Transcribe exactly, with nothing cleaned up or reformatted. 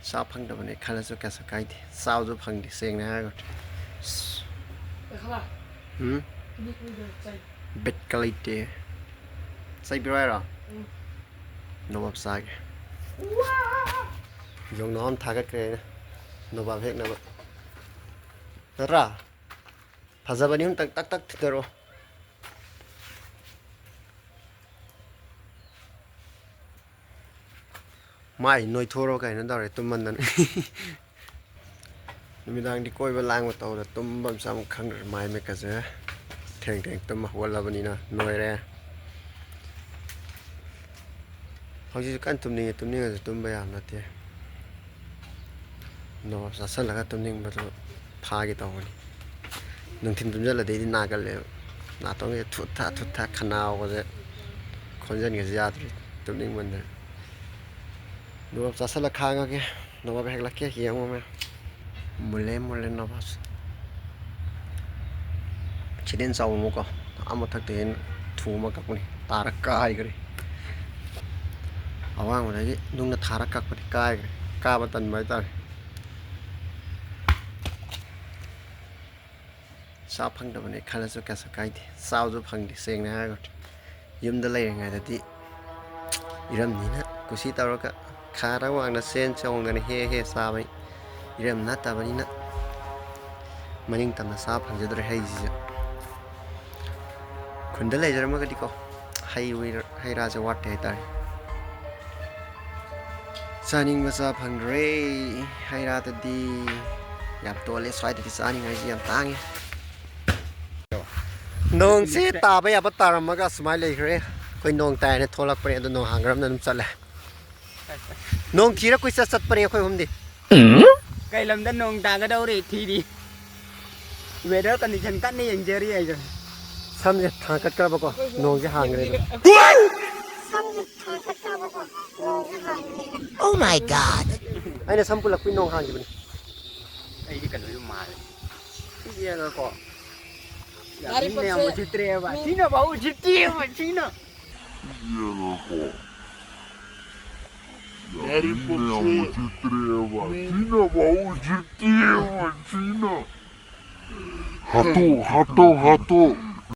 ꯆꯥ ꯐꯪꯗꯕꯅꯦ ꯈꯜꯂꯁꯨ ꯀꯩꯁꯨ ꯀꯥꯏꯗꯦ, ꯆꯥꯕꯁꯨ ꯐꯪꯗꯦ, ꯁꯦꯡꯅ ꯍꯥꯏꯔꯒꯗꯤ꯫ ꯎꯝ? ꯕꯤꯠꯀ ꯂꯩꯇꯦ꯫ ꯆꯩꯕꯤꯔꯣ ꯍꯥꯏꯔꯣ? ꯅꯣꯕꯥꯞ ꯆꯥꯒꯦ꯫ ꯌꯣꯡꯅꯥꯎ ꯑꯃ ꯊꯥꯒꯠꯈ꯭ꯔꯦ ꯑꯩꯅ ꯅꯣꯕꯥꯞ ꯍꯦꯛꯅꯕ꯫ ꯅꯠꯇ꯭ꯔꯥ? ꯐꯖꯕꯅꯤ, ꯑꯝꯇꯪ ꯇꯛ ꯇꯛ ꯊꯤꯟꯊꯔꯛꯑꯣ꯫ ꯃꯥꯏ ꯅꯣꯏꯊꯣꯔꯣ ꯀꯩꯅꯣ ꯇꯧꯔꯦ ꯇꯨꯝꯃꯟꯗꯅ꯫ ꯅꯨꯃꯤꯗꯥꯡꯗꯤ ꯀꯣꯏꯕ ꯂꯥꯡꯕ ꯇꯧꯗ ꯇꯨꯝꯕ ꯆꯥꯕ ꯈꯪꯗ꯭ꯔꯦ꯫ ꯃꯥꯏ ꯃꯤꯠꯀꯁꯦ ꯊꯦꯡ ꯊꯦꯡ ꯇꯨꯝꯕ ꯍꯧꯒꯠꯂꯕꯅꯤꯅ ꯅꯣꯏꯔꯦ꯫ ꯍꯧꯖꯤꯛꯁꯨ ꯀꯟꯅ ꯇꯨꯝꯅꯤꯡꯉꯦ, ꯇꯨꯝꯅꯤꯡꯉꯁꯨ ꯇꯨꯝꯕ ꯌꯥꯕ ꯅꯠꯇꯦ꯫ ꯅꯣꯕꯥꯞ ꯆꯥꯁꯤꯜꯂꯒ ꯇꯨꯝꯅꯤꯡꯕꯗꯣ ꯐꯥꯒꯦ ꯇꯧꯕꯅꯤ꯫ ꯅꯨꯡꯊꯤꯜ ꯇꯨꯝꯁꯤꯜꯂꯗꯤ ꯑꯩꯗꯤ ꯅꯥꯒꯜꯂꯦꯕ꯫ ꯅꯥꯇꯣꯟꯒꯁꯦ ꯊꯨꯠ ꯊꯥ ꯊꯨꯠ ꯊꯥ, ꯈꯅꯥꯎꯒꯁꯦ ꯈꯣꯟꯖꯦꯜꯒꯁꯦ ꯌꯥꯗ꯭ꯔꯦ ꯇꯨꯝꯅꯤꯡꯃꯟꯗꯅ꯫ ꯅꯣꯕꯥꯞ ꯆꯥꯁꯤꯜꯂ ꯈꯥꯡꯉꯒꯦ꯫ ꯅꯣꯕꯥꯞ ꯍꯦꯛꯂꯛꯀꯦ, ꯌꯦꯡꯉꯣ ꯃꯌꯥꯝ꯫ ꯃꯨꯜꯂꯦ, ꯃꯨꯜꯂꯦ ꯅꯣꯕꯥꯞꯁꯦ꯫ ꯁꯤꯗꯩ ꯍꯦꯟꯅ ꯆꯥꯎꯕ ꯑꯃꯀꯣ, ꯑꯥ ꯃꯊꯛꯇ ꯍꯦꯟꯅ ꯊꯨ ꯑꯃ ꯀꯛꯄꯅꯤ꯫ ꯇꯥꯔ ꯀꯥꯏꯈ꯭ꯔꯦ꯫ ꯑꯋꯥꯡꯕꯗꯒꯤ ꯅꯨꯡꯅ ꯊꯥꯔ ꯀꯛꯄꯅꯤ, ꯀꯥꯏꯈ꯭ꯔꯦ꯫ ꯀꯥꯕ ꯇꯟꯕ ꯍꯥꯏꯇꯥꯔꯦ꯫ ꯆꯥ ꯐꯪꯗꯕꯅꯦ ꯈꯜꯂꯁꯨ ꯀꯩꯁꯨ ꯀꯥꯏꯗꯦ, ꯆꯥꯕꯁꯨ ꯐꯪꯗꯦ꯫ ꯁꯦꯡꯅ ꯍꯥꯏꯔꯒꯗꯤ ꯌꯨꯝꯗ ꯂꯩꯔꯤꯉꯩꯗꯗꯤ ꯏꯔꯝꯅꯤꯅ ꯀꯨꯁꯤ ꯇꯧꯔꯒ ꯈꯥꯔ ꯋꯥꯡꯅ ꯆꯦꯟ ꯆꯣꯡꯗꯅ ꯍꯦ ꯍꯦ ꯆꯥꯕꯅꯤ꯫ ꯏꯔꯝ ꯅꯠꯇꯕꯅꯤꯅ ꯃꯅꯤꯡ ꯇꯝꯅ ꯆꯥ ꯐꯪꯖꯗ꯭ꯔꯦ ꯍꯩꯁꯤꯁꯨ꯫ ꯈꯨꯟꯗ ꯂꯩꯖꯔꯝꯃꯒꯗꯤꯀꯣ, ꯍꯩ ꯑꯣꯏꯔ-, ꯍꯩ ꯔꯥꯁꯦ ꯋꯥꯠꯇꯦ ꯍꯥꯏꯇꯥꯔꯦ꯫ ꯆꯥꯅꯤꯡꯕ ꯆꯥ ꯐꯪꯗ꯭ꯔꯦ꯫ ꯍꯩ ꯔꯥꯗꯗꯤ ꯌꯥꯝ ꯇꯣꯜꯂꯦ, ꯁ꯭ꯋꯥꯏꯗꯗꯤ ꯆꯥꯅꯤꯡꯉꯥꯏꯁꯤ ꯌꯥꯝ ꯇꯥꯡꯉꯦ꯫ ꯅꯣꯡꯁꯤ ꯇꯥꯕ ꯌꯥꯕ ꯇꯥꯔꯝꯃꯒ ꯁꯨꯃꯥꯏꯅ ꯂꯩꯈ꯭ꯔꯦ꯫ ꯑꯩꯈꯣꯏ ꯅꯣꯡ ꯇꯥꯏꯅ ꯊꯣꯛꯂꯛꯄꯅꯦ, ꯑꯗꯣ ꯅꯣꯡ ꯍꯥꯡꯈ꯭ꯔꯕꯅ ꯑꯗꯨꯝ ꯆꯠꯂꯦ꯫ ꯅꯣꯡ ꯊꯤꯔ ꯀꯣꯏꯆꯠ ꯆꯠꯄꯅꯦ ꯑꯩꯈꯣꯏ ꯑꯍꯨꯝꯗꯤ꯫ ꯀꯩ ꯂꯝꯗ ꯅꯣꯡ ꯇꯥꯒꯗꯧꯔꯤ ꯊꯤꯔꯤ꯫ Weather condition ꯀꯟꯅ ꯌꯦꯡꯖꯔꯤ ꯑꯩꯁꯨ꯫ ꯁꯝꯁꯦ ꯊꯥꯡꯀꯠꯈ꯭ꯔꯕꯀꯣ, ꯅꯣꯡꯁꯦ ꯍꯥꯡꯈ꯭ꯔꯦ ꯑꯗꯣ꯫ Oh my God! ꯑꯩꯅ ꯁꯝ ꯄꯨꯜꯂꯛꯄꯩ ꯅꯣꯡ ꯍꯥꯡꯈꯤꯕꯅꯤ꯫ ꯑꯩꯗꯤ ꯀꯩꯅꯣꯁꯨ ꯃꯥꯜꯂꯦ꯫ ꯌꯦꯡꯉꯀꯣ꯫ ꯌꯥꯝ ꯃꯤꯅ ꯌꯥꯝ ꯎꯁꯤꯠꯇ꯭ꯔꯦꯕ꯫ ꯁꯤꯅ ꯐꯥꯎ ꯎꯁꯤꯠꯇꯦꯕ, ꯁꯤꯅ꯫ ꯌꯥꯔꯦ, ꯄꯣꯛꯁꯦ꯫ ꯌꯥꯝ ꯎꯁꯤꯠꯇ꯭ꯔꯦꯕ꯫ ꯁꯤꯅ ꯐꯥꯎ ꯎꯁꯤꯠꯇꯦꯕ, ꯁꯤꯅ꯫ ꯍꯥꯠꯇꯣꯛ, ꯍꯥꯠꯇꯣꯛ, ꯍꯥꯠꯇꯣꯛ꯫